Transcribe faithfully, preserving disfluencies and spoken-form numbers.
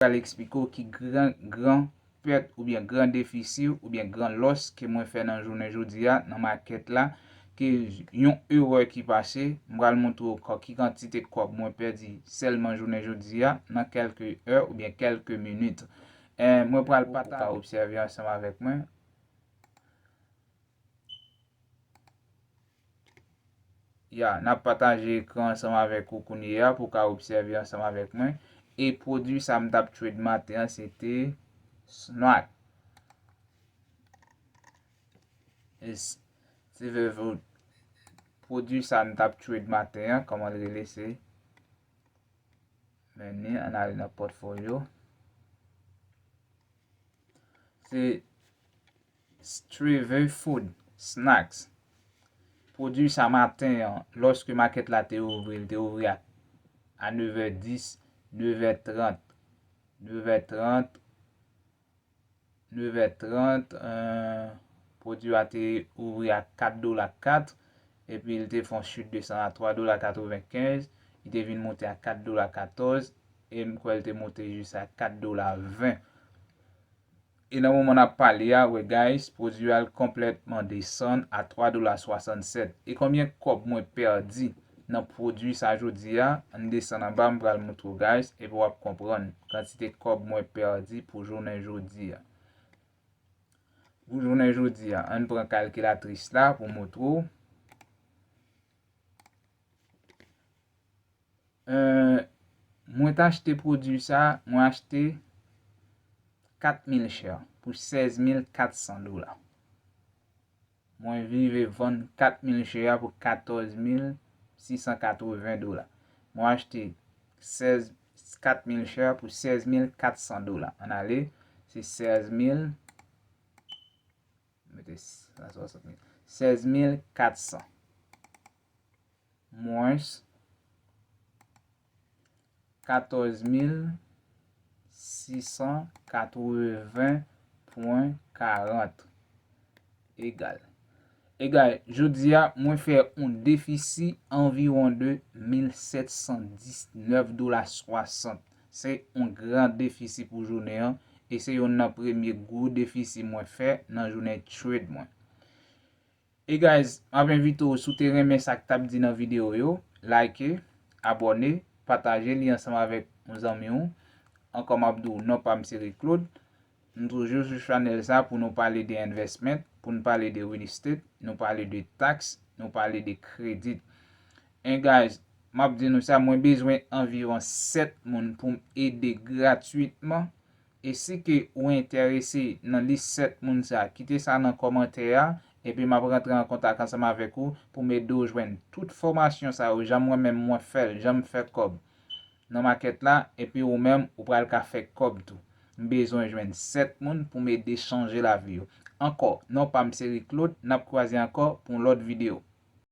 pral eksplike w ki gran, gran pèt oubyen gran defisi oubyen gran lòs ke mwen fè nan jounen jodi a nan makèt la, ke yon erè ki pase, m pral montre w kò-, ki kantite kòb mwen pèdi sèlman jounen jodi a nan kèlke è oubyen kèlke minit. Eh, mwen pral pataje, obsève ansanm avèk mwen. Ya, n ap pataje ekran ansanm avèk ou kounye a pou w ka obsève ansanm avèk mwen. E pwodui sa m t ap trade maten an, se te Snack. E s-, se vè-, vè-, pwodui sa m t ap trade maten an, kòman l rele, se, men ni, ann ale nan pòtfolyo. Se Streve Food Snacks. Pwodui sa maten an, lòske makèt la te ouvri, li te ouvri a, a nèv è dis, nèv è trant, nèv è trant, nèv è trant, eh, pwodui a te ouvri a kat dola kat, epi li te fè yon chit desann a twa dola katrevenkenz, li te vin monte a kat dola katòz, e m kwè l te monte jis a kat dola ven. E nan moman n ap pale a, wè, guys, pwodui a l konplètman desann a twa dola swasannsèt. E konbyen kòb mwen pèdi nan pwodui sa jodi a? Ann desann anba, m pral montre w, guys, epi w ap konprann kantite kòb mwen pèdi pou jounen jodi a. Pou jounen jodi a, ann pran kalkilatris la pou montre w. Eh, mwen t achte pwodui sa, mwen achte kat mil share pou sèz mil kat san dola. Mwen rive vann kat mil share pou katòz mil sis san katreven dola. Mwen achte sèz, kat mil share pou sèz mil kat san dola. Ann ale, se sèz mil, mete san swasant mil. Sèz mil kat san. Mwens katòz mil sis san katreven pwen karant egal. Egal, jodi a, mwen fè yon defisi anviwon de mil sèt san diznèf dola swasant. Se yon gran defisi pou jounen an, e se youn nan premye gwo defisi mwen fè nan jounen trade mwen. E guys, m ap envite w, si w te renmen sa k t ap di nan videyo yo, like, abòne, pataje li ansanm avèk yon zanmi w. Ankò m ap di w, non pa m se Rick Claude. M toujou sou chanèl sa pou nou pale de investment, pou nou pale de real estate, nou pale de tax, nou pale de kredi. And guys, m ap di nou sa, mwen bezwen anviwon sèt moun pou m ede gratwitman. E si ke ou enterese nan lis sèt moun sa, kite sa nan kòmantè a, epi m ap rantre an kontak ansanm avèk ou pou m ede w jwenn tout fòmasyon sa yo, jan mwen menm mwen fè l, jan m fè kòb nan makèt la, epi ou menm ou pral ka fè kòb tou. M bezwen jwenn sèt moun pou m ede chanje lavi yo. Ankò, non pa m se Rick Claude, n ap kwaze ankò pou yon lòt videyo.